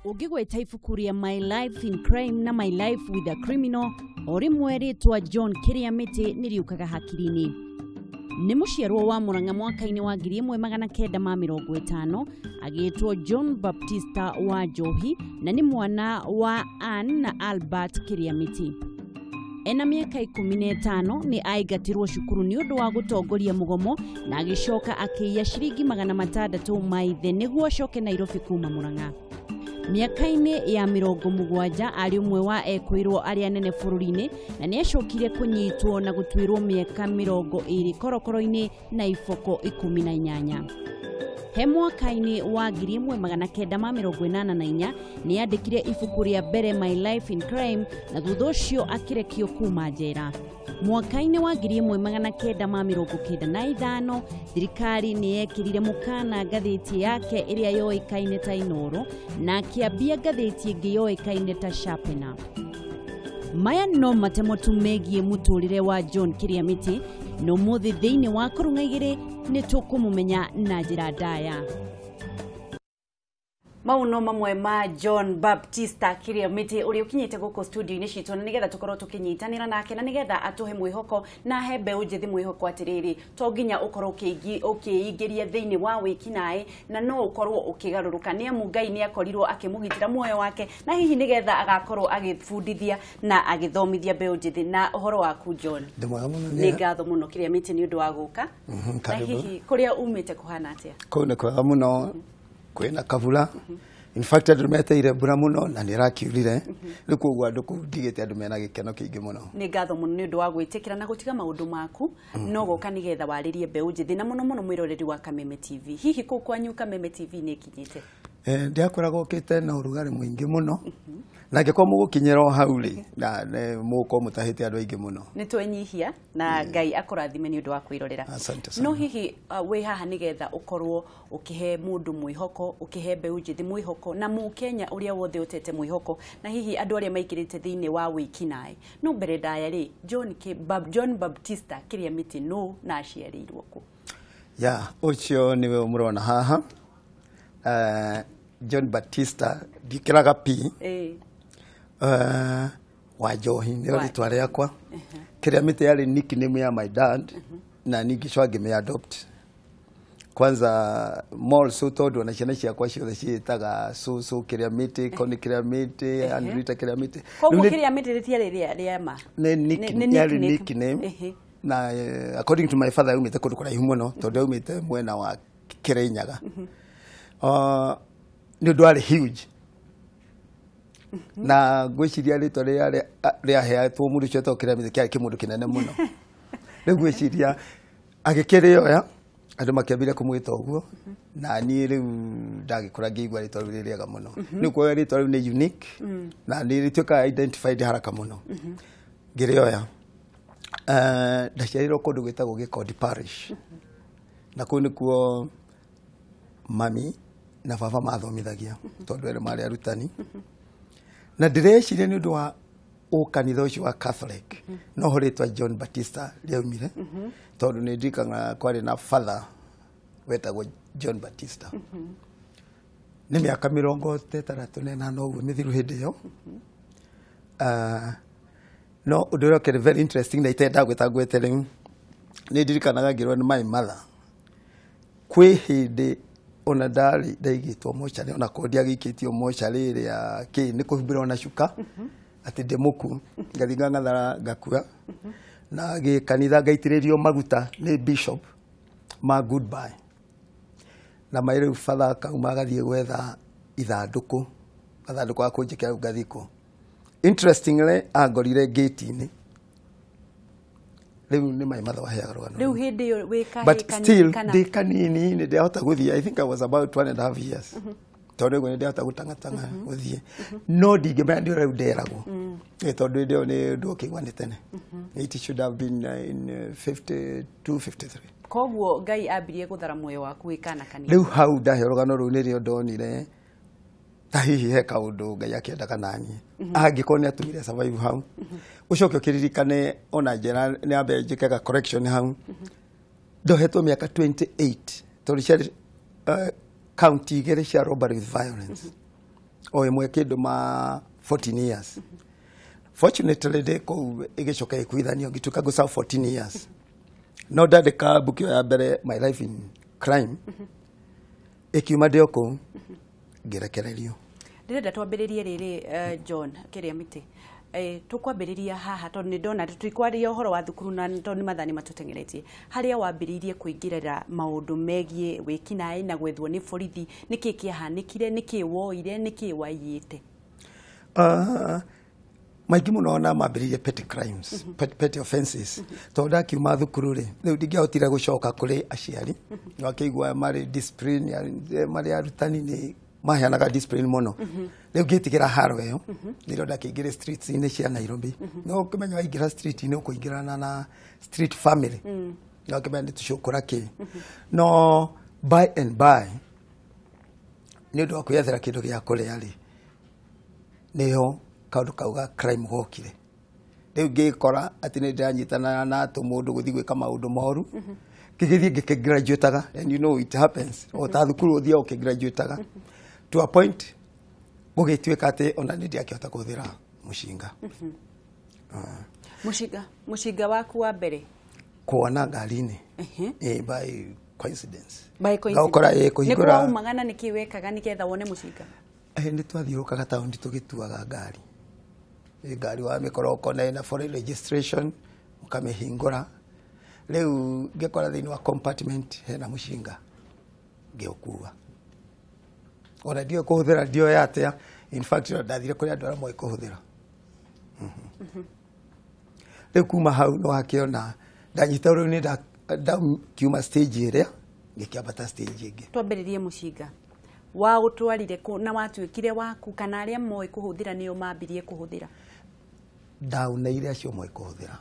Ũngĩgweta ibuku rĩa My Life in Crime na My Life with a Criminal, o rĩmwe rĩtwa John Kĩrĩamĩtĩ nĩ rĩũkaga hakiri-inĩ. Nĩ mũciarwo wa Murang'a mwaka-inĩ wa 1950, agĩtwo John Baptista wa Njohi, na nĩ mwana wa Ann na Albert Kĩrĩamĩtĩ. Ena mĩaka 15 nĩ aingatirwo cukuru nĩ ũndũ wa gũtongoria mũgomo, na agĩcoka akĩiya ciringi 600 ma ithe nĩguo acoke Nairobi kuma Murang'a. Mĩaka-inĩ ya 70 arĩ ũmwe wa ekũirwo arĩa nene bũrũri-inĩ, na nĩ acokire kũnyitwo na gũtuĩrwo mĩaka 20 korokoro-inĩ na iboko 18. He mwaka-inĩ wa 1984 nĩ andĩkire ibuku rĩa mbere My Life in Crime, na thutha ũcio akĩrekio kuma njera. Mwaka-inĩ wa 1995 thirikari nĩ yekĩrire mũkana ngathĩti yake ĩrĩa yoĩkaine ta Inoro, na akĩambia ngathĩti ĩngĩ yoĩkaine ta Sharpener. Maya no matemo tu megiĩ mũtũrĩre wa John Kĩrĩamĩtĩ, na ũmũthĩ thĩinĩ wa Kũrũng'a Igĩrĩ nĩ tũkũmũmenya na njĩra ndaya. Mau no mamwe ma John Baptista Kĩrĩamĩtĩ ũrĩa ũkinyĩte gũkũ studio-inĩ citũ, na nĩgetha tũkorwo tũkĩnyitanĩra nake, na nĩgetha atũhe mwĩhoko na ahe mbeũ njĩthĩ mwĩhoko atĩrĩrĩ, to nginya ũkorwo ũkĩingĩria thĩinĩ wa wĩkinaĩ, na no ũkorwo ũkĩgarũrũka, nĩ amu Ngai nĩ akorirwo akĩmũgitĩra muoyo wake, na hihi nĩgetha agakorwo agĩbundithia na agĩthomithia mbeũ njĩthĩ. Na ũhoro waku John? Ndĩ mwega mũno. Nĩ ngatho mũno Kĩrĩamĩtĩ nĩ ũndũ wa gũka. Na Karibu. hihi kũrĩa umĩte kũhana atĩa? Kũu nĩ kwega mũno, kwĩna kabura. In fact, andũ meteire mbura mũno na nĩ ĩrakiurire. Rĩu koguo andũ kũu ndigĩte andũ mena gĩkeno kĩingĩ mũno. Nĩ ngatho mũno nĩ ũndũ wa gwĩtĩkĩra na gũtiga maũndũ maku, no goka nĩgetha warĩrie mbeũ njĩthĩ na mũno mũno mwĩroreri wa Kameme TV. Hihi kũu kwanyu Kameme TV nĩ ĩkinyĩte? Ndiakoragwo okĩte na ũrugarĩ mũingĩ mũno, na angĩkorwo mũgũkinyĩra o hau rĩ, na nĩ mũgũkorwo mũtahĩte andũ aingĩ mũno. Nĩ twenyihia na Ngai akũrathime nĩ ũndũ wa kwĩrorera. Asante sana. No hihi wĩ haha nĩgetha ũkorwo ũkĩhe mũndũ mwĩhoko, ũkĩhe mbeũ njĩthĩ mwĩhoko, na mũkenya ũrĩa wothe ũtete mwĩhoko, na hihi andũ arĩa maingĩrĩte thĩinĩ wa wĩkinaĩ. No mbere ndaya rĩ, John Baptista Kĩrĩamĩtĩ nũ na aciarĩirwo kũ? Ya, ũcio nĩwe mũrona haha. John Baptista, ndikĩraga P. Wa Njohi nĩyo rĩtwa rĩakwa. Kĩrĩamĩtĩ yarĩ nickname ya my dad, na ningĩ coka ngĩmĩ adopt. Kwanza more so tondũ ona ciana ciakwa ciothe ciĩtaga cũcũ Kĩrĩamĩtĩ, Connie Kĩrĩamĩtĩ, Andrita Kĩrĩamĩtĩ. Koguo Rĩu Kĩrĩamĩtĩ rĩtiarĩ rĩa ma? Nĩ Nĩ yarĩ nickname. nickname. Na according to my father aumĩte kũndũ kũraihu mũno, tondũ aumĩte mwena wa Kĩrĩnyaga. Nĩ ũndũ warĩ huge. Na ngwĩciria rĩtwa rĩrĩa rĩaheatwo mũndũ ũcio wetagwo Kĩrĩamĩtĩ kĩarĩ kĩmũndũ kĩnene mũno. Rĩu ngwĩciria agĩkĩrĩoya, andũ makĩambĩrĩria kũmwĩta ũguo, na niĩ rĩu ndagĩkũra ngĩigua rĩtwa rĩu rĩ rĩega mũno. Rĩu kuoya rĩtwa rĩu nĩ unique, na nĩ rĩtuĩkaga identified haraka mũno. Ngĩrĩoya. Ndaciarĩirwo kũndũ gwĩtagwo Gĩkondi Parish. Na kũu nĩkuo mami na baba mathomithagia, tondũ erĩ marĩ arutani. Na ndĩreciria nĩ ũndũ wa ũkanitha ũcio wa Catholic, no ho rĩtwa John Baptista rĩaumire, tondũ nĩ ndirikanaga kwarĩ na father wetagwo John Baptista. Nĩ mĩaka 68 ũguo mĩthiru hĩndĩ ĩyo. No ũndũ ũrĩa ũkĩrĩ very interesting na itendaga gwĩta ngwete rĩu, nĩ ndirikanaga ngĩrwo nĩ my mother, kwĩ hĩndĩ ona ndarĩ ndaigĩtwo mocarĩ, ona korwo ndiagĩikĩtio mocarĩ ĩrĩa kĩ nĩ kũhumbĩrwo na cuka, atĩ ndĩ mũku, ngathiĩ ngang'athara ngakua, na gĩkanitha ngaitĩrĩrio maguta nĩ bishop ma goodbye. Na mai rĩu father akauma agathiĩ gwetha ithandũkũ, gathandũkũ ga kũnjĩkĩra rĩu ngathikwo. Interestingly, angorire gate-inĩ. Rĩu nĩ my mother waheaga rũgano Rĩu rũu. hĩndĩ ĩyo wĩ kahĩĩ But kanini still, kana? ndĩ kanini nĩ ndĩahota gũthiĩ. I think I was about 1.5 years. Tondũ ũguo nĩ ndĩahota gũtang'atang'a gũthiĩ. No ndingĩmenya nĩ ũrĩa rĩu nderagwo. Tondũ hĩndĩ ĩyo nĩ ũndũ ũkĩigua nĩ tene. It should have been in 52, 53. Koguo Ngai ambirie gũthara muoyo waku wĩ kana kanini. Rĩu hau ndaheo rũgano rũu nĩrĩo ndonire ta hihi he kaũndũ Ngai akĩendaga naniĩ. Angĩkorwo nĩ atũmire survive hau. Ũcoke ũkĩririkane ona njĩra nĩ ambe njĩke ga correction hau. Ndohetwo mĩaka 28 tondũ ciarĩ county igĩrĩ cia robbery with violence. O ĩmwe kĩndũ ma 14 years. Fortunately ndĩ kũu ĩgĩcoka ĩkuithanio, ngĩtuĩka ngũ serve 14 years. No ndandĩka book ĩyo ya mbere, My Life in Crime, ĩkiuma ndĩ o kũu ngĩrekererio. Ndĩrenda twambĩrĩrie rĩrĩ, John Kĩrĩa Mĩtĩ, tũkwambĩrĩria haha tondũ nĩ ndona tũtikwaria ũhoro wa thukuru na tondũ nĩ mathaa nĩ matũteng'eretie, harĩa wambĩrĩirie kũingĩrĩra maũndũ megiĩ wĩkinaĩ na gwethwo nĩ borithi. Nĩkĩ kĩahanĩkire? Nĩkĩ woire? Nĩkĩ waiyĩte? Maingĩ mũno ona mambĩrĩirie petty crimes, petty offenses, tondũ ndakiuma thukuru rĩ, rĩu ndingĩahotire gũcoka kũrĩ aciari. Wakĩigua marĩ discipline, marĩ arutani nĩ maheanaga discipline mũno. Rĩu ngĩtigĩra haro ĩyo, nĩrĩo ndakĩingĩre streets-inĩ cia Nairobi. No ũkĩmenya waingĩra street-inĩ ũkũingĩrana na street family, no ũkĩmenya nĩ tũcũkũra kĩ. No by and by, nĩ ũndũ wa kwĩyethera kĩndũ gĩa kũrĩa rĩ, nĩho kaũndũ kau ga crime gokire. Rĩu ngĩkora atĩ nĩ ndĩranyitana na tũmũndũ gũthiĩ gwĩka maũndũ moru, ngĩgĩthiĩ ngĩkĩgraduataga. And you know it happens, o ta thukuru ũthiaga ũkĩgraduataga to a point gũgĩtuĩka atĩ ona nĩ ndiakĩhota kũhũthĩra mũcinga. Mũcinga waku wa mbere? Kuona ngari-inĩ. By coincidence. By coincidence. Ngaũkora Nĩ kũhingũra. Kwaumaga na nĩkĩ wekaga nĩgetha wone mũcinga? Nĩ twathiũrũkaga taũni tũgĩtuaga ngari. Ĩ ngari wa mĩkora ũkona ĩna foreign registration, ũkamĩhingũra. Rĩu ngĩkora thĩinĩ wa compartment hena mũcinga, ngĩũkua. Ona ndiũĩ kũhũthĩra, ndioĩ atĩa. In fact ona ndathire kũrĩ andũ arĩa moĩ kũhũthĩra. Rĩu kuma hau no hakĩona ndanyita rĩu nĩ ndakiuma stage ĩrĩa ngĩkĩambata stage ĩngĩ. Twambĩrĩrie mũcinga waũtwarire kũ na watuĩkire waku, kana arĩa moĩ kũhũthĩra nĩo mambirie kũhũthĩra? Ndaũneire acio moĩ kũhũthĩra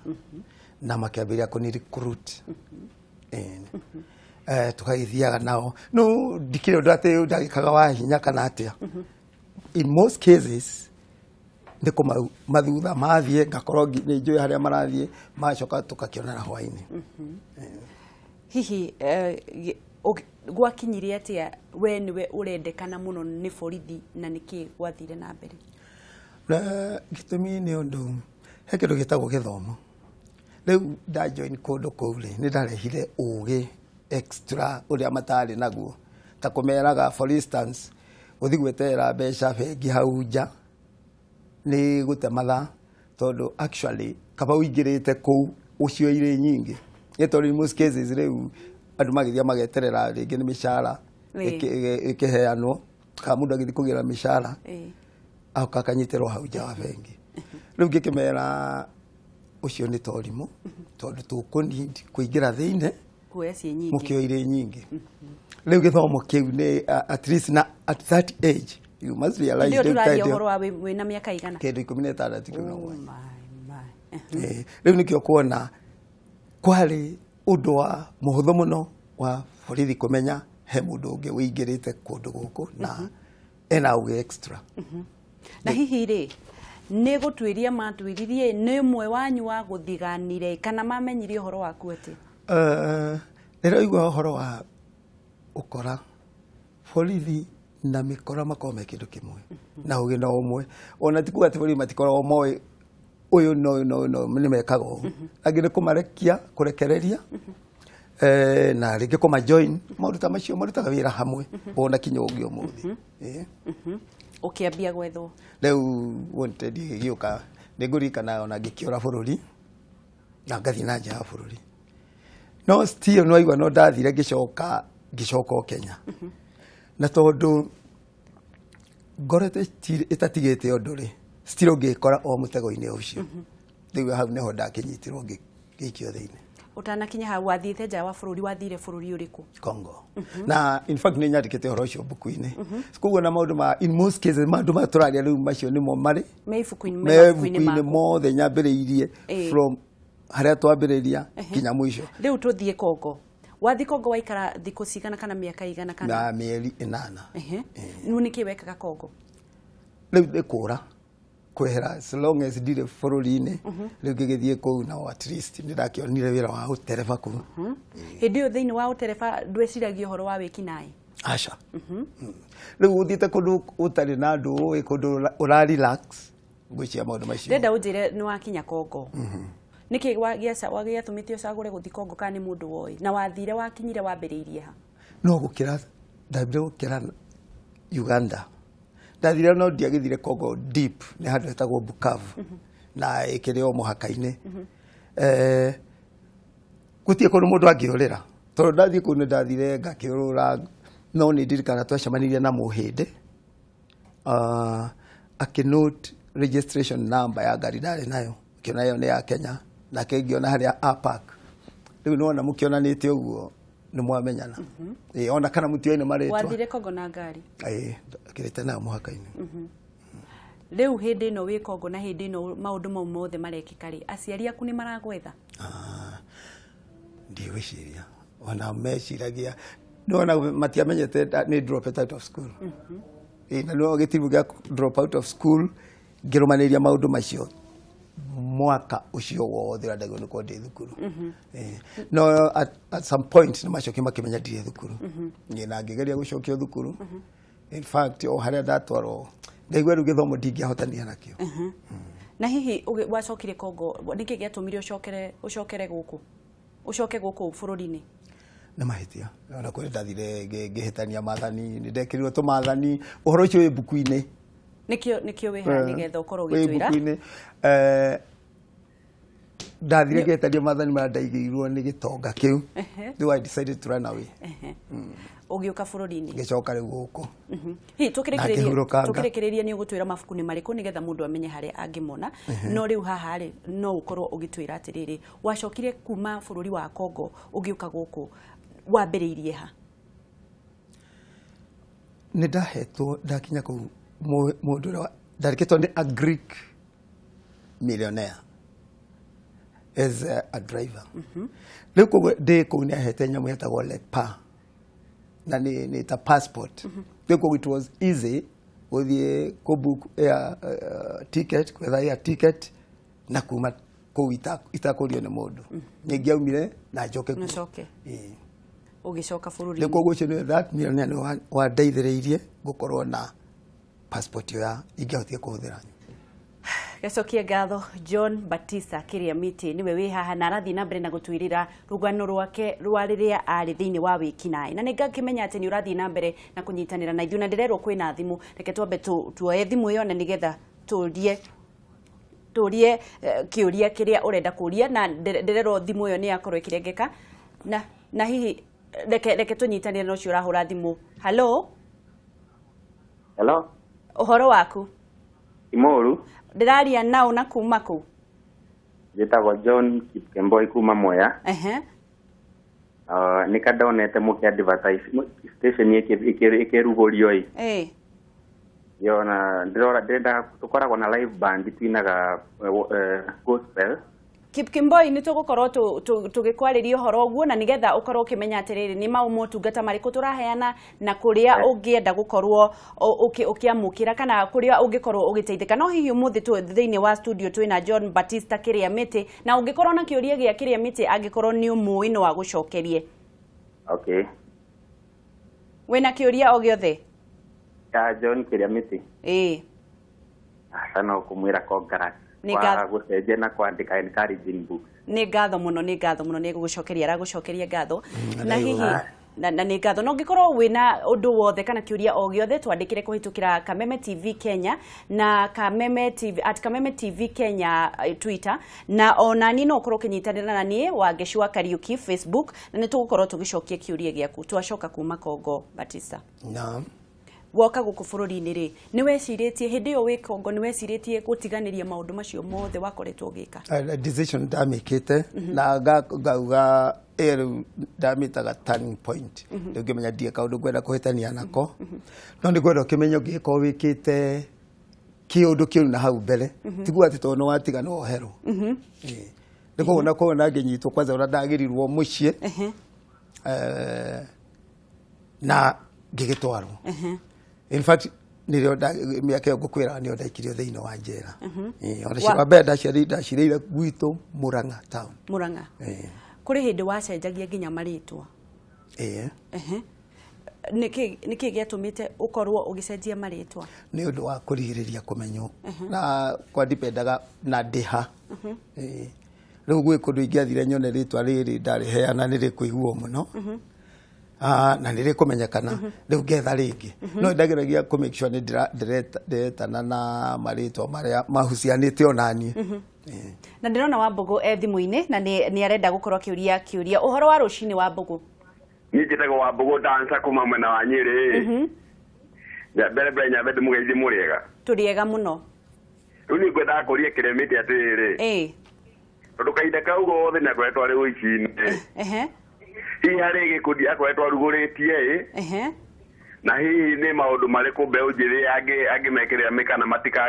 na makĩambĩrĩria kũni recruit. Tũgagĩthiaga nao, no ndikĩrĩ ũndũ atĩ ndagĩkaga wa hinya kana atĩa. In most cases nĩ kũmathutha mathiĩ, ngakorwo nĩ njũĩ harĩa marathiĩ, macoka tũgakĩonana hwainĩ. Hihi gwakinyire atĩa we nĩwe ũrendekana mũno nĩ borithi, na nĩkĩ gwathire na mbere? Na gĩtũmi nĩ ũndũ he kĩndũ gĩtagwo gĩthomo. Rĩu ndajoin kũndũ kũu rĩ, nĩ ndarehire ũgĩ extra ũrĩa matarĩ naguo, ta kũmeraga, for instance, gũthiĩ gweterera mbeca bengi hau nja nĩ gũte mathaa, tondũ actually kaba ũingĩrĩte kũu ũcioire nyingĩ. Nĩ tondũ in most cases rĩu andũ magĩthiĩ mageterera rĩngĩ nĩ mĩcara ĩkĩheanwo, kana mũndũ agĩthiĩ kũgĩra mĩcara agoka akanyitĩrwo hau nja wa bengi. Rĩu ngĩkĩmera ũcio nĩ torimũ, tondũ tũkũ kũingĩra thĩinĩ kuoya ciĩ nyingĩ. Mũkĩoire nyingĩ. Rĩu gĩthomo kĩu nĩ at least na at that age you must realize Ndio rĩu tũraria ta ũhoro wa wĩna mĩaka igana? Kĩndũ 16, ikũmi na Oh mũgwanja. my, my. Rĩu nĩkĩo kuona kwarĩ ũndũ wa mũhũthũ mũno wa borithi kũmenya he mũndũ ũngĩ wĩingĩrĩte kũndũ gũkũ na ena ũgĩ extra. Na hihi rĩ, nĩ gũtuĩria matuĩririe, nĩ ũmwe wanyu wa gũthiganire, kana mamenyire ũhoro waku atĩ? Rĩrĩa ũigua ũhoro wa ũkora, borithi na mĩkora makoragwo me kĩndũ kĩmwe na ũgĩ no ũmwe. Ona ti kuga atĩ borithi matikoragwo moĩ ũyũ na ũyũ na ũyũ na ũyũ nĩ mekaga ũũ, angĩ nĩ kũmarekia kũrekereria, na rĩngĩ kũma join maũndũ ta macio, marutaga wĩra hamwe ona kinya ũngĩ ũmũthĩ. Ũkĩambia gwethwo. Rĩu wanted ĩgĩũka, nĩ ngũririkana ona ngĩkĩũra bũrũri na ngathiĩ na nja ya bũrũri, no still no aigua no ndathire ngĩcoka, ngĩcoka o Kenya, na tondũ ngoro ĩtatigĩte ũndũ rĩ, still ngĩkora o mũtego-inĩ ũcio. Rĩu hau nĩho ndakĩnyitirwo ngĩikio thĩinĩ. Ũtanakinya hau, wathiĩte nja wa bũrũri, wathire bũrũri ũrĩkũ? Congo. Na in fact nĩ nyandĩkĩte ũhoro ũcio mbuku-inĩ, koguo na maũndũ ma in most cases maũndũ maya tũraria rĩu macio nĩmo marĩ me ibuku-inĩ? Me Me mabuku-inĩ ibuku-inĩ maku. Mothe nyambĩrĩirie from harĩa twambĩrĩria nginya mũico. Rĩu tũthiĩ Congo. Wathiĩ Congo waikara thikũ cigana kana mĩaka igana kana? Na mĩeri 8. Rĩu nĩkĩ wekaga Congo? Rĩu nĩ kũra kwehera, as long as ndirĩ bũrũri-inĩ. Rĩu ngĩgĩthiĩ kũu, no at least nĩ ndakĩonire wĩra wa ũtereba kũu. Hĩndĩ ĩyo thĩinĩ wa ũtereba ndweciragia ũhoro wa wĩkinaĩ? Aca. Rĩu ũthiĩte kũndũ ũtarĩ na andũ ũĩ, kũndũ ũra relax, ngwĩciria maũndũ macio. Ndĩrenda ũnjĩre nĩ wakinya Kongo, nĩkĩ gĩatũmĩte ũcagũre gũthiĩ Kongo, kana nĩ mũndũ woĩ? Na wathire, wakinyire, wambĩrĩirie ha? No gũkĩra ndambire gũkĩra Uganda, ndathire, no ndiagĩthire Congo deep, nĩ handũ hetagwo Bukavu na ĩkĩrĩ o mũhaka-inĩ. Gũtirĩ kũndũ mũndũ angĩũrĩra, tondũ ndathiĩ kũu nĩ ndathire ngakĩũrũra, no nĩ ndirikana twacemanirie na mũhĩndĩ, akĩnote registration number ya ngari ndarĩ nayo, akĩona ĩyo nĩ ya Kenya, nake ngĩona harĩa a park. Rĩu nĩwona mũkĩonanĩte ũguo nĩ mwamenyana. Ĩĩ, ona kana mũtioine marĩtwa. Wathire Kongo na ngari? Ĩĩ, akĩrĩte nayo mũhaka-inĩ. Rĩu hĩndĩ ĩno wĩ Kongo na hĩndĩ ĩno maũndũ mau mothe marekĩka rĩ, aciari aku nĩ maragwetha? Ah, ndigwĩciria ona meciragia, nĩwona matiamenyete nĩ drop out of school. Ĩĩ, na nĩo gĩtiribu gĩa drop out of school, ngĩrũmanĩria maũndũ macio mwaka ũcio wothe ũrĩa ndagĩrĩirwo nĩ gũkorwo ndĩ thukuru. Ĩĩ. No at some point nĩ macokire makĩmenya ndirĩ thukuru. Ĩĩ, na ngĩgeria gũcokio thukuru. In fact, o harĩa ndatwarwo ndaigua rĩu gĩthomo ndingĩahotania nakĩo. Na hihi wacokire Kongo, nĩkĩ gĩatũmire ũcokere gũkũ, ũcoke gũkũ bũrũri-inĩ? Nĩ mahĩtia, ona kwĩ ndathire ngĩhĩtania maathani, nĩ ndekĩrirwo tũmathani, ũhoro ũcio wĩ mbuku-inĩ. Nĩkĩo wĩ haha, nĩgetha ũkorwo Wĩ ũgĩtwĩra. mbuku-inĩ. Ndathire ngĩhĩtania maathani marĩa ndaigĩirwo nĩ gĩtonga kĩu. Rĩu I decided to run away. Ũgĩũka bũrũri-inĩ. Ngĩcoka rĩu gũkũ. Hihi Na tũkĩrĩkĩrĩria ngĩhurũkanga. Tũkĩrĩkĩrĩria nĩ ũgũtwĩra mabuku nĩ marĩkũ, nĩgetha mũndũ amenye harĩa angĩmona. No rĩu haha rĩ, no ũkorwo ũgĩtwĩra atĩrĩrĩ, wacokire kuma bũrũri wa Kongo ũgĩũka gũkũ, wambĩrĩirie ha? Nĩ ndahetwo, ndakinya kũu mũndũ ũrĩa ndarĩkĩtwo nĩ a Greek millionaire as a driver. Rĩu koguo ndĩ kũu nĩ ahete nyamũ yetagwo lepa, na nĩ ta passport. Rĩu koguo it was easy gũthiĩ kũ book air ticket, gwetha air ticket na kuma kũu itakũrio nĩ mũndũ. Nĩ ngĩaumire na njoke kuo. Na ũcoke. Ĩĩ. Ũgĩcoka Rĩu bũrũri-inĩ. Koguo ũcio nĩ that millionaire nĩ wandeithĩrĩirie gũkorwo na passport ĩyo ya ingĩahotire kũhũthĩra. Gacokie ngatho. John Batista Kiriamiti niwe wĩ haha na arathiĩ na mbere na gũtwĩrĩra rũgano rwake rwa rĩrĩa arĩ thĩinĩ wa wĩkinaĩ, na nĩ ngakĩmenya atĩ nĩ ũrathiĩ na mbere na kũnyitanĩra na ithuĩ, na ndĩrerwo kwĩna thimũ. Reke twambe tuoye thimũ ĩyo na nĩgetha tũrie kĩũria kĩrĩa ũrenda kũria, na ndĩrerwo thimũ ĩyo nĩ yakorwo ĩkĩrengeka, na hihi reke tũnyitanĩre na ũcio ũrahũra thimũ. Hello? Hello? Ũhoro waku? Imoru. Ndĩraria nao na kuma kũ? Njĩtagwo John Kipkemboi kuma Mwea. Nĩ ka ndonete mũkĩ advertise station ĩkĩrugũrio ĩ. Yona ndĩrora ndĩrenda tũkoragwo na live band twinaga gospel. Kipkemboi, nĩ tũgũkorwo tũgĩkwarĩria ũhoro ũguo, na nĩgetha ũkorwo ũkĩmenya atĩrĩrĩ, nĩ mau motungata marĩkũ tũraheana na kũrĩa ũngĩenda gũkorwo ũkĩamũkĩra kana kũrĩa ũngĩkorwo ũgĩteithĩka. No hihi ũmũthĩ thĩinĩ wa studio twĩna John Batista Kiriamiti, na ũngĩkorwo na kĩũria gĩa Kiriamiti, angĩkorwo nĩ ũmũĩ, no agũcokerie. Okay. Wĩna kĩũria o gĩothe? Ya John Kiriamiti? Ĩĩ. Aca, no kũmwĩra congrats Nĩ kwa ngatho. gũcenjia na kwandĩka encouraging books. Nĩ ngatho mũno, nĩ ngatho mũno, nĩ gũgũcokeria, aragũcokeria ngatho na Ndaigua. hihi na nĩ ngatho. Na ũngĩkorwo wĩna ũndũ wothe kana kĩũria o gĩothe, twandĩkĩre kũhĩtũkĩra Kameme TV Kenya na Kameme TV, @KamemeTV Kenya, Twitter, na ona niĩ no ũkorwo ũkĩnyitanĩra na niĩ Wangeci wa Kariuki Facebook, na nĩ tũgũkorwo tũgĩcokia kĩũria gĩaku. Twacoka kuma Kongo, Batista, Naam. woka gũkũ bũrũri-inĩ rĩ, nĩ wecirĩtie hĩndĩ ĩyo wĩ Kongo, nĩ wecirĩtie gũtiganĩria maũndũ macio mothe wakoretwo ũgĩka? Decision ndamĩkĩte na ngauga ĩyo rĩu ndamĩtaga turning point. Rĩu ngĩmenya ndirĩ kaũndũ ngwenda kũhĩtania nako, no nĩ ngwenda ũkĩmenye ũngĩgĩkorwo wĩkĩte kĩũndũ kĩũru na hau mbere, tiguo atĩ tondũ nĩ watiga nĩ woherwo. Ĩĩ. Nĩ koguo na koguo na ngĩnyitwo kwanza ũrĩa ndagĩrirwo mũciĩ, na ngĩgĩtwarwo. In fact, nĩrĩo mĩaka ĩyo ngũkwĩra nĩyo ndaikirio thĩinĩ wa njera. Ĩĩ, ona cira wa mbere ndacirĩire gwitũ Murang'a town. Murang'a? Ĩĩ. Kũrĩ hĩndĩ wacenjagia nginya marĩtwa? Ĩĩ. Nĩkĩ gĩatũmĩte ũkorwo ũgĩcenjia marĩtwa? Nĩ ũndũ wa kũrigĩrĩria kũmenywo na kwandipendaga na ndĩha. Rĩu gwĩ kũndũ ingĩathire nyone rĩtwa rĩrĩ ndarĩheana nĩ rĩkũiguo mũno na nĩ rĩkũmenyekana, rĩu ngetha rĩngĩ. No ndageragia kũ make sure nĩ ndĩretana na marĩtwa marĩa mahucianĩte onaniĩ. Na ndĩrona Wambũgũ e thimũ-inĩ na nĩ arenda gũkorwo akĩũria kĩũria. Ũhoro wa rũcinĩ, Wambũgũ? Niĩ njĩtagwo Wambũgũ Dansa kuma mwena wa Nyĩrĩ. Mbere mbere nyambe ndĩmũgeithie, mũrĩega? Tũrĩega mũno. Rĩu niĩ ngwendaga kũria Kĩrĩmĩtĩ atĩrĩrĩ, tondũ kahinda kau gothe nĩ akoretwo arĩ ũici-inĩ, hihi harĩ gĩkundi akoretwo arugũrĩtie ĩ, na hihi nĩ maũndũ marĩkũ mbeũ njĩthĩ angĩmekĩrĩra mĩkana matika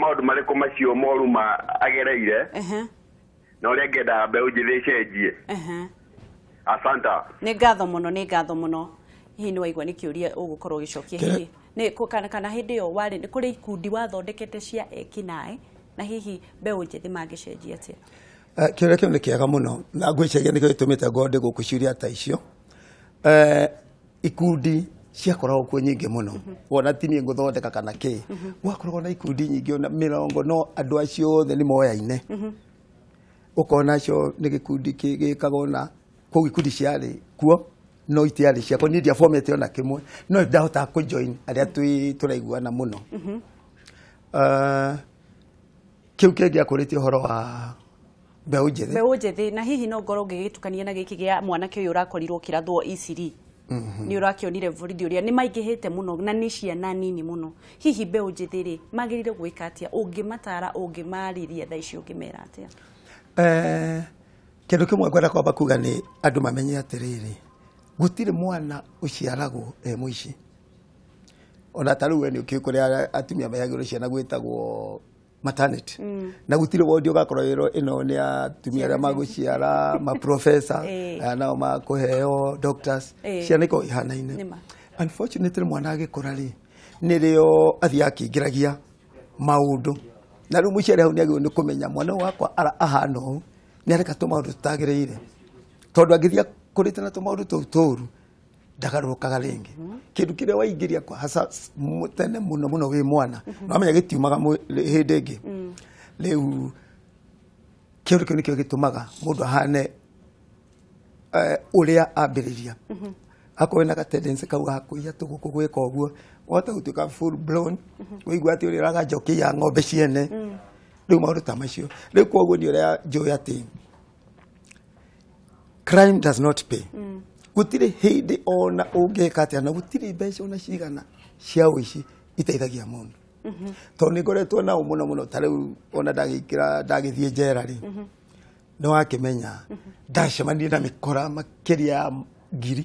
maũndũ marĩkũ macio moru ma agereire, na ũrĩa angĩenda mbeũ njĩthĩ ĩcenjie? Asanta. Nĩ ngatho mũno, nĩ ngatho mũno. Hihi nĩ waigua nĩ kĩũria ũgũkorwo ũgĩcokia? Hihi nĩ kana hĩndĩ ĩyo warĩ nĩ kũrĩ ikundi wathondekete cia ekinaĩ, na hihi mbeũ njĩthĩ mangĩcenjia atĩa? Kĩũria kĩu nĩ kĩega mũno na ngwĩciria nĩkĩo gĩtũmĩte ngorwo ndĩ gũkũ ciũria ta icio. Ikundi ciakoragwo kuo nyingĩ mũno, wona ti niĩ ngũthondeka kana kĩ, gwakoragwo na ikundi nyingĩ ona mĩrongo, no andũ acio othe nĩ moyaine. Ũkona acio nĩ gĩkundi gĩkagwo na kũu, ikundi ciarĩ kuo no itiarĩ ciakwa, niĩ ndiabomete ona kĩmwe, no ndahotaga kũ join arĩa twĩ tũraiguana mũno. Kĩu kĩngĩ akũrĩtie ũhoro wa mbeũ njĩthĩ. Mbeũ njĩthĩ, na hihi no ngorwo ngĩgĩtukania na gĩkĩ gĩa mwanake ũyũ ũrakorirwo ũkĩrathwo Iciri, nĩ ũrakĩonire borithi ũrĩa nĩ maingĩhĩte mũno na nĩ ciana nini mũno. Hihi mbeũ njĩthĩ rĩ, magĩrĩire gwĩka atĩa? Ũngĩmatara, ũngĩmarĩria thaa ici, ũngĩmera atĩa? Kĩndũ kĩmwe ngwenda kwamba kuga nĩ andũ mamenye atĩrĩrĩ, gũtirĩ mwana ũciaragwo e mũici. Ona ta rĩu we nĩ ũkĩũĩ kũrĩa atumia maheyagĩrwo ciana gwĩtagwo maternity, na gũtirĩ wondi ũgakorwo ĩro ĩno nĩ atumia arĩa magũciara maprofesa, aya nao makũheo doctors. Ciana ikoragwo ihanaine. Nĩma. Unfortunately, mwana agĩkũra rĩ, nĩrĩo athiaga akĩingĩragia maũndũ, na rĩu mũciari hau nĩ agĩrĩirwo nĩ kũmenya mwana ũyũ wakwa ahana ũũ nĩ areka tũmaũndũ tũtagĩrĩire, tondũ angĩthiĩ akũrĩte na tũmaũndũ tũu tũru ndagarũrũkaga rĩngĩ. Kĩndũ kĩrĩa waingĩria kwa hasa tene mũno mũno wĩ mwana, nĩwamenya gĩtiumaga hĩndĩ ĩngĩ. Rĩu kĩũndũ kĩu nĩkĩo gĩtũmaga mũndũ ahane ũrĩa ambĩrĩria, akorwo na gatendency kau ga kũiya tũgũkũ, gwĩka ũguo, wahota gũtuĩka full blown, ũigua atĩ ũrĩa ũraganja ũkĩiya ng'ombe ciene, rĩu maũndũ ta macio. Rĩu koguo nĩ ũrĩa njũĩ atĩ crime does not pay. Gũtirĩ hĩndĩ ona ũngĩka atĩa, na gũtirĩ mbeca ona cigana cia ũici iteithagia mũndũ, tondũ nĩ ngoretwo nao mũno mũno. Ta rĩu ona ndagĩikĩra ndagĩthiĩ njera rĩ, nĩ wakĩmenya ndacemanirie na mĩkora makĩria ya 1000.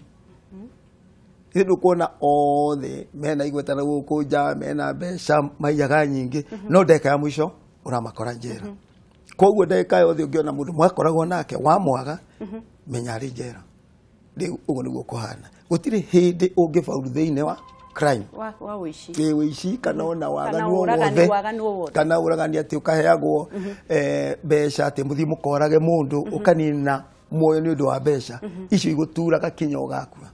Rĩu ndũkuona othe mena igweta na gũkũ nja, mena mbeca, maiyaga nyingĩ, no ndagĩka ya mũico ũramakora njera. Koguo ndagĩka yothe ũngĩona mũndũ mwakoragwo nake wamwaga, menya arĩ njera. Rĩu ũguo nĩguo kũhana, gũtirĩ hĩndĩ ũngĩbauru thĩinĩ wa crime wa ũici. Ĩ, ũici kana ona Kana waganu o ũragani, wothe. Waganu o wothe. Kana ũragani atĩ ũkaheagwo mbeca atĩ mũthiĩ mũkorage mũndũ, ũkanina muoyo nĩ ũndũ wa mbeca icio, igũturaga kinya ũgakua.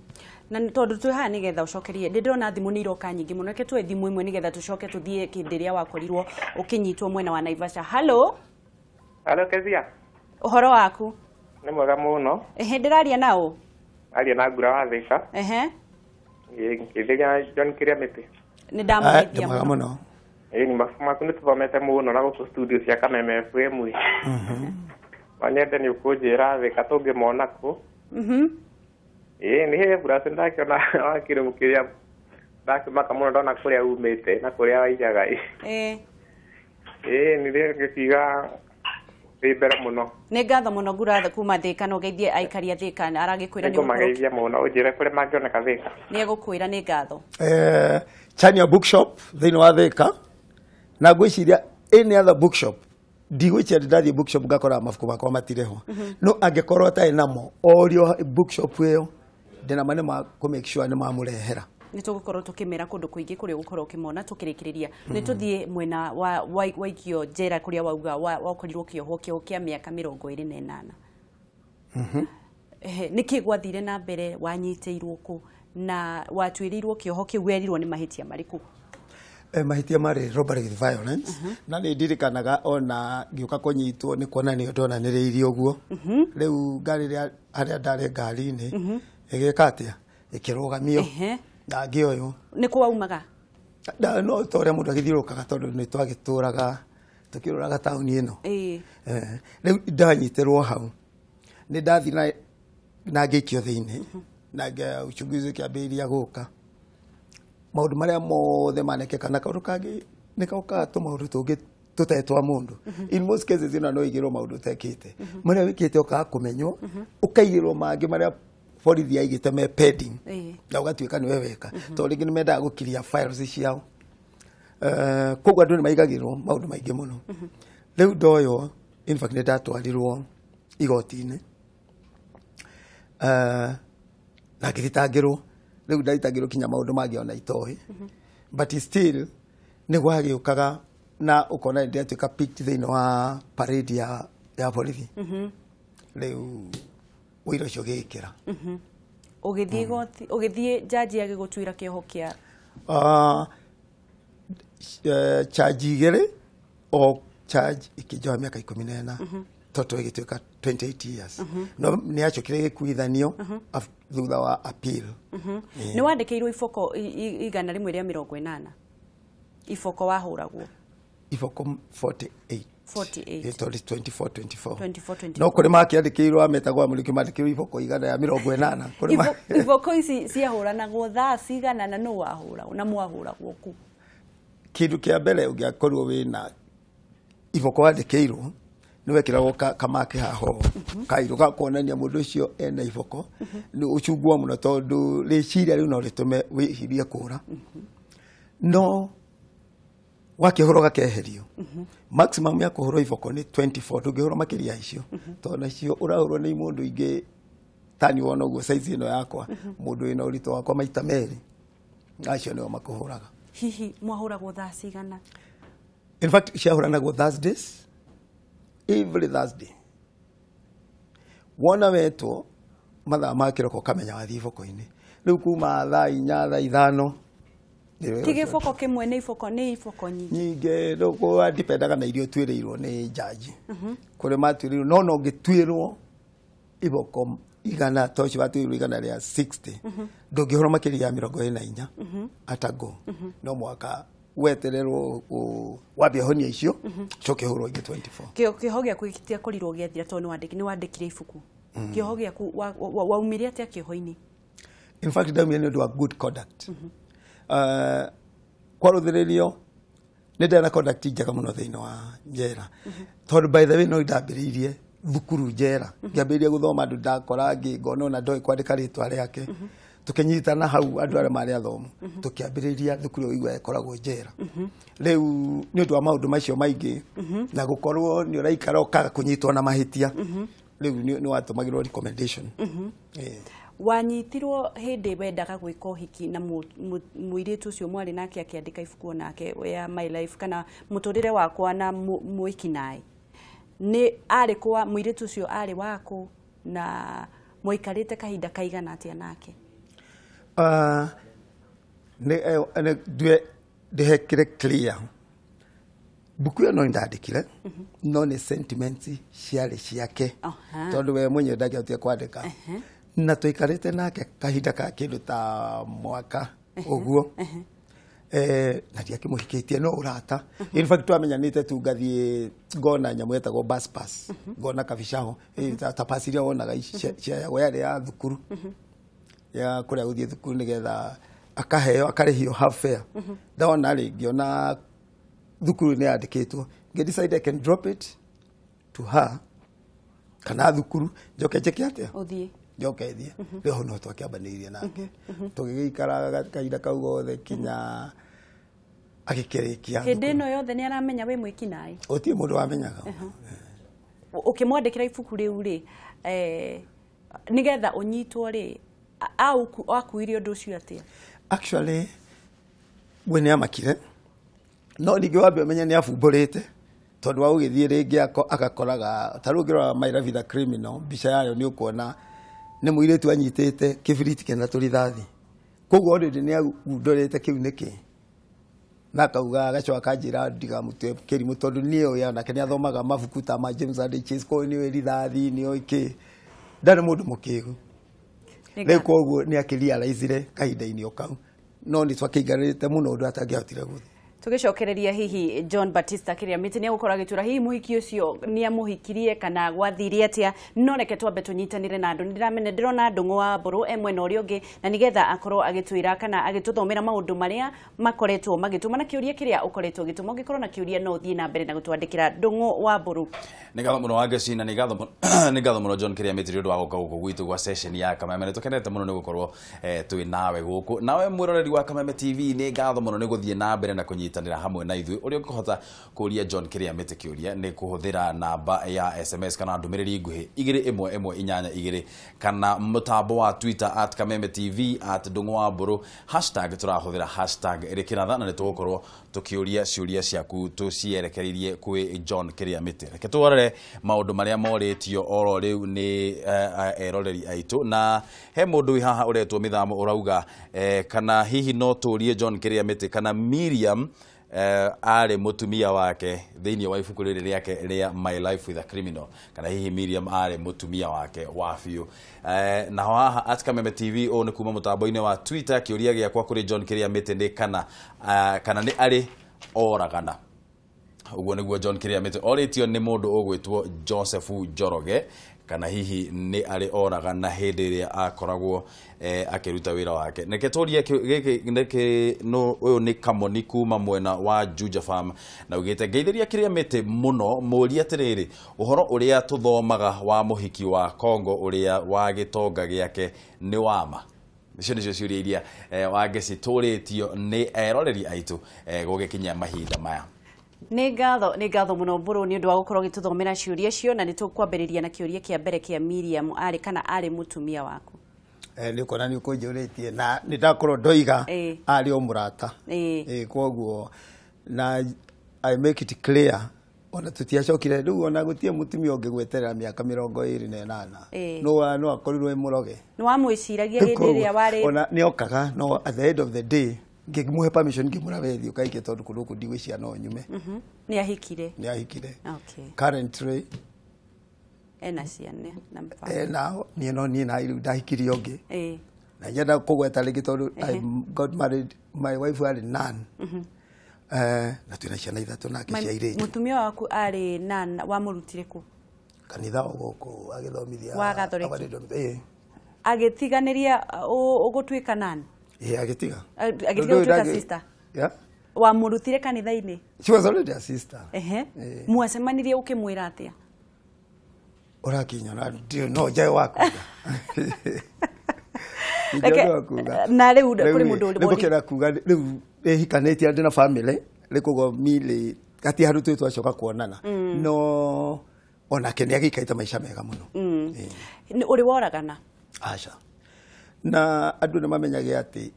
Na nĩ tondũ twĩ haha nĩgetha ũcokerie, ndĩ ndĩrona thimũ nĩ iroka nyingĩ mũno. Reke tuoe thimũ ĩmwe nĩgetha tũcoke tũthiĩ kĩndĩ ĩrĩa wakorirwo ũkĩnyitwo mwena wa Naivasha. Halo. Halo Kezia. Ũhoro waku? Nĩ mwega mũno. Ehe, ndĩraria nao? Aria na Ngura wa Thika. Ngĩthĩria John Kĩrĩa Mĩtĩ. Nĩ ndamũgeithia. Ndĩ mwega mũno. Ĩĩ, nĩ mabuku maku nĩ tũthomete mũno na gũkũ studio cia Kameme FM. No nyende nĩ ũkũnjĩra Thika tũngĩmona kũ. Ĩĩ, nĩ he burasi ndakĩona wakĩrĩ kĩrĩa ndakĩmaka mũno ndona kũrĩa umĩte na kũrĩa waigaga. Ĩĩ, nĩ ngĩkiuga wĩ mbere mũno. Nĩ ngatho mũno, Ngura kuma Thika, na ũgeithie aikari a Thika. Aragĩkwĩra nĩ ũgũkorwo Nĩngũmageithia mũno, ũnjĩre kũrĩa mangĩoneka Thika. Nĩ egũkwĩra, nĩ ngatho. Chania Bookshop thĩinĩ wa Thika, na ngwĩciria any other bookshop, ndigwĩciria ndĩ ndathiĩ bookshop ngakora mabuku makwa matirĩ ho, no angĩkorwo atarĩ namo, orio bookshop ĩyo, ndĩna ma nĩ ma kũ make sure nĩ mamũrehera. Nĩ tũgũkorwo tũkĩmera kũndũ kũingĩ kũrĩa ũgũkorwo ũkĩmona. Tũkĩrĩkĩrĩria, nĩ tũthiĩ mwena wa waikio njera kũrĩa wauga wakorirwo ũkĩohwo kĩoho kĩa mĩaka 28. Ehe, nĩkĩ gwathire na mbere? Wanyitĩirwo kũ Na watuĩrĩirwo kĩoho kĩu werirwo nĩ mahĩtia marĩkũ? Mahĩtia marĩ robbery with violence. Na nĩ ndirikanaga ona ngĩũka kũnyitwo nĩ kuonanio ndonanĩrĩirie ũguo. Rĩu ngari ĩrĩa harĩa ndarĩ ngari-inĩ ĩgĩka atĩa, ĩkĩrũgamio na ngĩoywo. Nĩ kũ waumaga? No ta ũrĩa mũndũ agĩthiũrũrũkaga tondũ nĩ twagĩtũraga tũkĩrũraga taũni ĩno. Rĩu ndanyitĩrwo hau nĩ ndathiĩ na ngĩikio thĩinĩ na uchunguzi ũkĩambĩrĩria gũka. Maũndũ marĩa mothe manekĩka na kaũndũ kangĩ nĩ kaukaga tũmaũndũ tũngĩ tũtarĩ twa mũndũ. In most cases ĩno no ĩigĩrwo maũndũ ũtekĩte, marĩa wĩkĩte ũkaga kũmenywo, ũkaigĩrwo mangĩ marĩa borithi aigĩte me pending na ũgatuĩka nĩwe weka, tondũ rĩngĩ nĩ mendaga gũkiria files ciao. Koguo andũ nĩ maigagĩrwo maũndũ maingĩ mũno. Rĩu ndoywo, in fact nĩ ndatwarirwo igoti-inĩ na ngĩthitangĩrwo. Rĩu ndathitangĩrwo kinya maũndũ mangĩ ona itoĩ, but still nĩ gwagĩũkaga na ũkona nĩ ndĩratuĩka picked thĩinĩ wa parade ya borithi. Rĩu ũira ũcio ũgĩĩkĩra. Ũgĩthiĩ igoti, ũgĩthiĩ jaji agĩgũtuĩra kĩoho kĩa charge igĩrĩ, o charge ĩkĩnjoha mĩaka 14, total ĩgĩtuĩka 28 years. No nĩ yacokire ĩgĩkuithanio thutha wa appeal. Nĩ wandĩkĩirwo iboko 180 iboko wahũragwo? Iboko 48. 48. Tondũ 24 24. 24 24. No kũrĩ makĩandĩkĩirwo ametagwo amũrĩki mandĩkĩirwo iboko 180. Iboko ici ciahũranagwo thaa cigana na nũ wahũragwo na mwahũragwo kũ? Kĩndũ kĩa mbere ũngĩakorwo wĩna iboko wandĩkĩirwo nĩ wekĩragwo kamaki haha ũũ kairũ ga kuonania mũndũ ũcio ena iboko. Nĩ ũcungwa mũno tondũ rĩciria rĩu no rĩtũme wĩcirie kũra. No wakĩhũrwo gakeherio. Maximum ya kũhũrwo iboko nĩ 24, ndũngĩhũrwo makĩria ya icio, tondũ nacio ũrahũrwo nĩ mũndũ ingĩ tani wona ũguo size ĩno yakwa, mũndũ wĩna ũritũ wakwa maita merĩ, acio nĩo makũhũraga. Hihi mwahũragwo thaa cigana? In fact ciahũranagwo Thursdays, every Thursday. Wona wetwo mathaa ma kĩroko ũkamenya wathiĩ iboko-inĩ. Rĩu kuma thaa 4 thaa 5 Ti gĩboko kĩmwe, nĩ iboko, nĩ iboko nyingĩ. Nyingĩ. Rĩu kũdipendaga na iria ũtuĩrĩirwo nĩ jaji. Kũrĩ matuĩrĩirwo, no no ũngĩtuĩrwo iboko 100, ta ũcio watuĩrĩirwo 160, ndũngĩhũrwo makĩria ya 24 atago. No mũhaka wetererwo wambie honia icio, ũcoke ũhũrwo ingĩ 24. Kĩoho gĩaku gĩtiakorirwo gĩathira tondũ nĩ wandĩkire ibuku. Kĩoho gĩaku waumire atĩa kĩoho-inĩ? In fact ndaumire nĩ ũndũ wa good conduct. Kwarũthĩrĩrio nĩ ndarĩ na conduct njega mũno thĩinĩ wa njera, tondũ by the way no ndambĩrĩirie thukuru njera, ngĩambĩrĩria gũthoma andũ ndakora ngĩ ngona ona ndoĩ kwandĩka rĩtwa rĩake, tũkĩnyitana hau andũ arĩa marĩ athomu, tũkĩambĩrĩria thukuru ĩyo igua ĩkoragwo njera. Rĩu nĩ ũndũ wa maũndũ macio maingĩ na gũkorwo nĩ ũraikara ũkaga kũnyitwo na mahĩtia, rĩu nĩ watũmagĩrwo recommendation. Wanyitirwo hĩndĩ wendaga gwĩka ũhiki na mũirĩtu ũcio mwarĩ nake akĩandĩka ibuku onake ya My Life kana mũtũrĩre wakwa na mwĩkinaĩ. Nĩ arĩ kwa mũirĩtu ũcio arĩ waku na mwaikarĩte kahinda kaigana atĩa nake? Nĩ ndĩhekire clear. Mbuku ĩyo no ndandĩkire, no nĩ sentiments ciarĩ ciake, tondũ we mwenyewe ndangĩahotire kwandĩka. Na twaikarĩte nake kahinda ka kĩndũ ta mwaka ũguo, na ndiakĩmũhikĩtie no ũrata. In fact twamenyanĩte tu ngathiĩ ngona nyamũ yetagwo bus pass, ngona kabicaho ta pass iria wonaga ciayagwo yarĩ ya thukuru, ya kũrĩa gũthiĩ thukuru nĩgetha akaheo akarĩhio half fare. Ndona rĩ ngĩona thukuru nĩ yandĩkĩtwo, ngĩ decide I can drop it to her kana thukuru njoke njĩke atĩa, ũthiĩ njoke thiĩ. Rĩu hau no twakĩambanĩirie nake, tũgĩgĩikara kahinda kau gothe kinya agĩkĩrĩkia. Hĩndĩ ĩno yothe nĩ aramenya wĩ mwĩkinaĩ? Gũtirĩ mũndũ wamenyaga. Ũkĩmwandĩkĩra ibuku rĩu rĩ, nĩgetha ũnyitwo rĩ, akuire ũndũ ũcio atĩa? Actually we nĩ amakire, no ningĩ wambe ũmenye nĩ abumbũrĩte, tondũ wa ũgĩthiĩ rĩngĩ agakoraga ta rĩu ũngĩrora My Life with a Criminal, mbica yayo nĩ ũkuona nĩ mũirĩtu anyitĩte kĩbiriti kĩna tũrithathi. Koguo already nĩ agundũrĩte kĩu nĩkĩ na akauga agacoka akanjĩra ndigamũtue kĩrimũ tondũ niĩ ũyũ onake nĩ athomaga mabuku ta ma James Hadley Chase, koguo nĩoĩ rithathi nĩoĩ kĩ, ndarĩ mũndũ mũkĩgu. Rĩu koguo nĩ akĩrealizire kahinda-inĩ o kau, no nĩ twakĩiganĩrĩte mũno ũndũ atangĩahotire gũthiĩ. Tugicokereria hihi John Batista Kiriamiti ni agukorwo agitura hihi muhiki ucio ni amuhikirie kana gwathire atia, no reke twambe tunyitanire na andu. Ndiramenya ndirona Ndung'u wa Mburu e mwena uria ungi, na nigetha akorwo agitwira kana agituthomera maundu maria makoretwo magituma na kiuria kiria ukoretwo ugituma. Ungikorwo na kiuria no uthie na mbere na gutwandikira Ndung'u wa Mburu. Nĩ ngatho mũno Wangeci, na nĩ ngatho mũno John Kiriamiti nĩ ũndũ wa gũka gũkũ gwitũ gwa session ya Kameme. Nĩ tũkenete mũno nĩ gũkorwo twĩ nawe gũkũ. Nawe mwĩroreri wa Kameme TV, nĩ ngatho mũno nĩ gũthiĩ na mbere na kũnyitanĩra hamwe na ithuĩ. Ũrĩa ũngĩhota kũria John Kiriamiti kĩũria nĩ kũhũthĩra namba ya SMS kana ndũmĩrĩri nguhĩ 21182 kana mũtambo wa Twitter at Kameme TV at Ndung'u wa Mburu, hashtag tũrahũthĩra hashtag ĩrĩ na nĩ tũgũkorwo tũkĩũria ciũria ciaku tũcierekereirie kwĩ John Kiriamiti. Reke tũrore maũndũ marĩa morĩtio oro rĩu nĩ eroreri aitũ, na he mũndũ wĩ haha ũretwo mĩthamo ũrauga kana hihi no tũrie John Kiriamiti kana Miriam arĩ mũtumia wake thĩinĩ wa ibuku rĩrĩ rĩake rĩa My Life with a Criminal, kana hihi Miriam arĩ mũtumia wake wa biũ. Naho haha at Kameme TV, ũũ nĩ kuma mũtambo-inĩ wa Twitter, kĩũria gĩakwa kũrĩ John Kiriamiti nĩ kana nĩ arĩ oragana. Ũguo nĩguo John Kiriamiti orĩtio nĩ mũndũ ũgwĩtwo Joseph Njoroge, kana hihi nĩ arĩ oragana hĩndĩ ĩrĩa akoragwo akĩruta wĩra wake. Reke tũrie gĩkĩ nĩkĩ ũyũ nĩ Kamoni kuma mwena wa Juja Farm, na ugĩte ngeithĩria Kiriamiti mũno, mũrie atĩrĩrĩ, ũhoro ũrĩa tũthomaga wa mũhiki wa Kongo ũrĩa wa gĩtonga gĩake nĩ wa ma? Icio nĩcio ciũria iria Wangeci tũrĩtio nĩ eroreri aitũ gũgĩkinya mahinda maya. Nĩ ngatho mũno Mburu nĩ ũndũ wa gũkorwo ũgĩtũthomera ciũria icio, na nĩ tũkwambĩrĩria na kĩũria kĩa mbere kĩa Miriam, arĩ kana arĩ mũtumia waku? Nĩ ũkuona nĩ ũkũnjũrĩtie na nĩ ndakorwo ndoiga arĩ o mũrata. Koguo na I make it clear ona tũtiacokire rĩu, ona gũtirĩ mũtumia ũngĩgweterera mĩaka 28 no akorirwo e mũroge. Nĩ wamwĩciragia hĩndĩ ĩrĩa warĩ? Ona nĩ okaga, no at the end of the day ngĩmũhe permission ngĩmũra wethi ũkaike tondũ kũndũ gũkũ ndigwĩciria no nyume. Nĩ ahikire? Nĩ ahikire. Okay. Currently ena ciana na mbango. Ena niĩ no niĩ na rĩu ndahikirie ũngĩ. Na nyenda kũgweta rĩngĩ tondũ I got married, my wife arĩ nun. Na twĩna ciana ithatũ nake cia airĩtu. Mũtumia waku arĩ nun, wamũrutire kũ? Kanitha o gũkũ agĩthomithia. Wa Gathoreki? Agĩtiganĩria ũgũtuĩka nun? Agĩtiga. Agĩtiga gũtuĩka sister? Yeah. Wamũrutire kanitha-inĩ? She was already a sister. Mwacemanirie ũkĩmwĩra atĩa? Ũrakinyona no njae wa kuga. Na rĩu kũrĩ mũndũ ũrĩ gũkĩra kuga rĩu ĩhikanĩtie ndĩ na family, rĩu koguo mili gati handũ twĩ twacoka kuonana, no onake nĩ agĩikarĩte maica mega mũno. Ũrĩ woragana? Aca. Na andũ nĩ mamenyage atĩ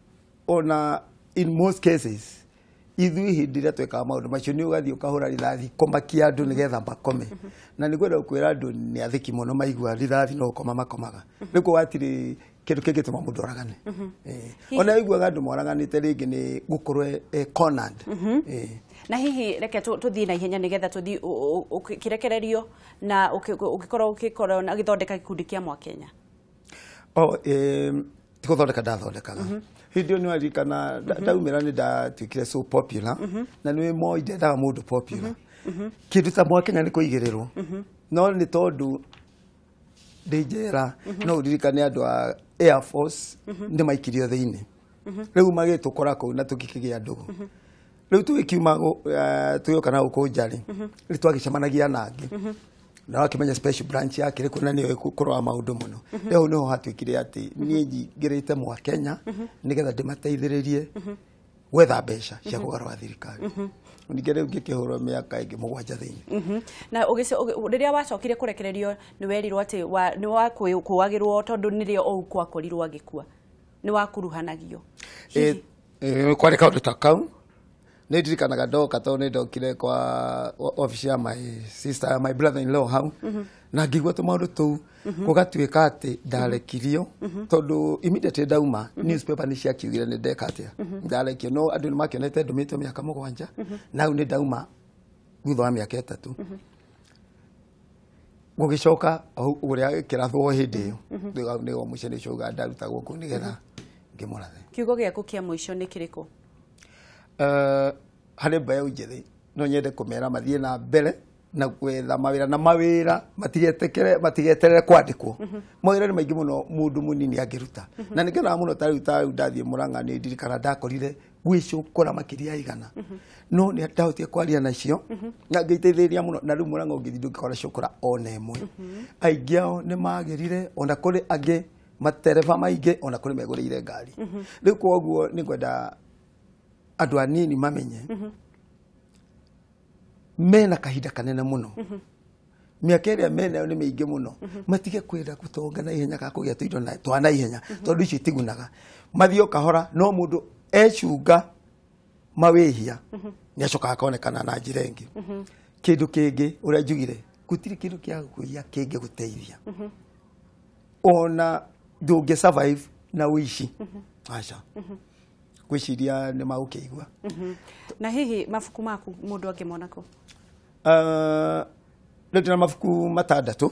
ona in most cases ithuĩ hĩndĩ ĩrĩa twekaga maũndũ macio nĩ ũgathiĩ ũkahũra rithathi kũmakia andũ nĩgetha makome, na nĩ ngwenda gũkwĩra andũ nĩ athĩki mũno, maigua rithathi no gũkoma makomaga. Rĩu kũu hatirĩ kĩndũ kĩngĩtũma mũndũ oragane. Ona ũiguaga andũ moraganĩte rĩngĩ nĩ gũkorwo cornered. Na hihi reke tũthiĩ na ihenya nĩgetha tũthiĩ ũkĩrekererio na ũgĩkorwo ũgĩthondeka gĩkundi kĩa Mwakenya. Ti gũthondeka ndathondekaga. Hĩndĩ ĩyo nĩ waririkana ndaumĩra nĩ ndatuĩkire so popular, na nĩ Moi ndendaga mũndũ popular. Kĩndũ ta Mwakenya nĩ kũigĩrĩrwo, no nĩ tondũ ndĩ njera, no ũririkane andũ a Air Force nĩ maikirio thĩinĩ. Rĩu magĩtũkora kũu na tũgĩkĩgĩa ndũgũ. Rĩu tũgĩkiuma tũgĩũka na gũkũ nja-rĩ, nĩ twagĩcemanagia na angĩ. Na wakĩmenya special branch yake rĩ, na nĩyo ĩkũrora maũndũ mũno. Rĩu hau nĩho hatuĩkire atĩ niĩ nyingĩrĩte Mwakenya nĩgetha ndĩmateithĩrĩrie gwetha mbeca cia kũgarũra thirikari. Ningĩ rĩu ngĩkĩhũrwo mĩaka ĩngĩ 7 thĩinĩ. Na rĩrĩa wacokire kũrekererio nĩ werirwo atĩ nĩ wakũagĩrwo tondũ nĩrĩo Ouko akorirwo agĩkua, nĩ wakuruhanagio? Kwarĩ kaũndũ ta kau. Nĩ ndirikanaga ndoka tondũ nĩ ndokire kwa office ya my sister, my brother in law hau, na ngĩigua tũmaũndũ tũu, gũgatuĩka atĩ ndarekirio tondũ immediately ndauma newspaper nĩ ciakiugire nĩ ndeka atĩa, ndarekio, no andũ nĩ makĩonete ndũmĩtwo mĩaka 7, na hau nĩ ndauma thutha wa mĩaka 3. Gũgĩcoka ũrĩa kĩrathwo hĩndĩ ĩyo nĩguo mũciĩ ũcio uga ndarutagwo kũu nĩgetha ngĩmũrathe. Kiugo gĩaku kĩa mũico nĩ kĩrĩkũ? Harĩ mbeũ njĩthĩ no nyende kũmera mathiĩ na mbere na gwetha mawĩra, na mawĩra matigeterere kwandĩkwo. Mawĩra nĩ maingĩ mũno mũndũ mũnini angĩruta, na nĩngenaga mũno ta rĩu ndathiĩ Mũrang'a nĩ ndirikana ndakorire gwĩcũkũra makĩria ya 100, no nĩ ndahotire kwaria nacio na ngĩteithĩrĩria mũno, na rĩu Mũrang'a ũngĩthiĩ ndũngĩkora cũkũra ona ĩmwe. Aingĩ ao nĩ magĩrire, ona kũrĩ angĩ matereba maingĩ, ona kũrĩ megũrĩire ngari. Rĩu koguo nĩ ngwenda andũ anini mamenye mena kahinda kanene mũno, mĩaka ĩrĩa menayo nĩ mĩingĩ mũno, matige kwenda gũtonga na ihenya kana kũgĩa tũindo twa na ihenya, tondũ icio itigunaga. Mathiĩ o kahora, no mũndũ ecunga mawĩhia nĩ acokaga akonekana na njĩra ĩngĩ. Kĩndũ kĩngĩ ũrĩa njugire, gũtirĩ kĩndũ kĩa kũiya kĩngĩgũteithia, ona ndũngĩ survive na ũici, aca gwĩciria nĩ magũkĩigua. Na hihi mabuku maku mũndũ angĩmona kũ? Rĩu ndĩna mabuku 6: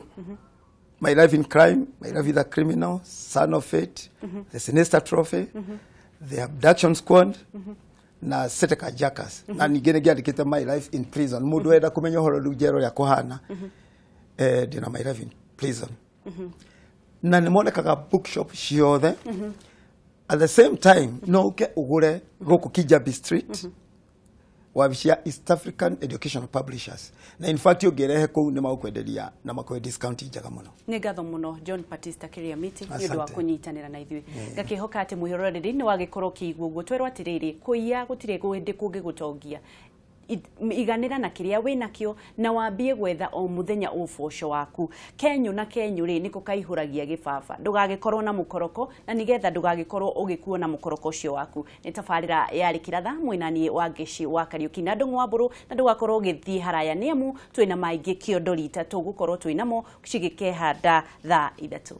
My Life in Crime, My Life with a Criminal, Son of Fate, The Sinister Trophy, The Abduction Squad, na Seteka Jackass. Na ningĩ nĩ ngĩandĩkĩte My Life in Prison. Mũndũ wenda kũmenya ũhoro rĩu njera ũrĩa kũhana, ndĩna My Life in Prison. Na nĩ monekaga bookshop ciothe. At the same time, no ũke ũgũre gũkũ Kijabi Street, wabici ya East African Educational Publishers. Na in fact ũngĩrehe kũu nĩ magũkwenderia na makũhe discount njega mũno. Nĩ ngatho mũno John Batista Kiriamiti nĩ ũndũ wa kũnyitanĩra na ithuĩ. Ngakĩhoka atĩ mwĩroreri nĩ wagĩkorwo ũkĩigua ũguo twerwo atĩrĩrĩ, kũiya gũtirĩ hĩndĩ kũngĩgũtongia. Iganĩra na kĩrĩa wĩnakĩo na wambie gwetha o mũthenya ũboco waku. Kenyũ na kenyũ rĩ nĩko kaihũragia gĩbaba, ndũgagĩkorwo na mũkoroko, na nĩgetha ndũgagĩkorwo ũgĩkuo na mũkoroko ũcio waku. Nĩ tabarĩra yarĩ kĩratha mwĩnaniĩ wa Ngeci wa Kariũki na Ndũng'ũ wa Mbũrũ, na ndũgakorwo ũgĩthiĩ haraya nĩ amu twĩna maingĩ kĩondo rita tũgũkorwo twĩnamo cigĩkehanda thaa 3.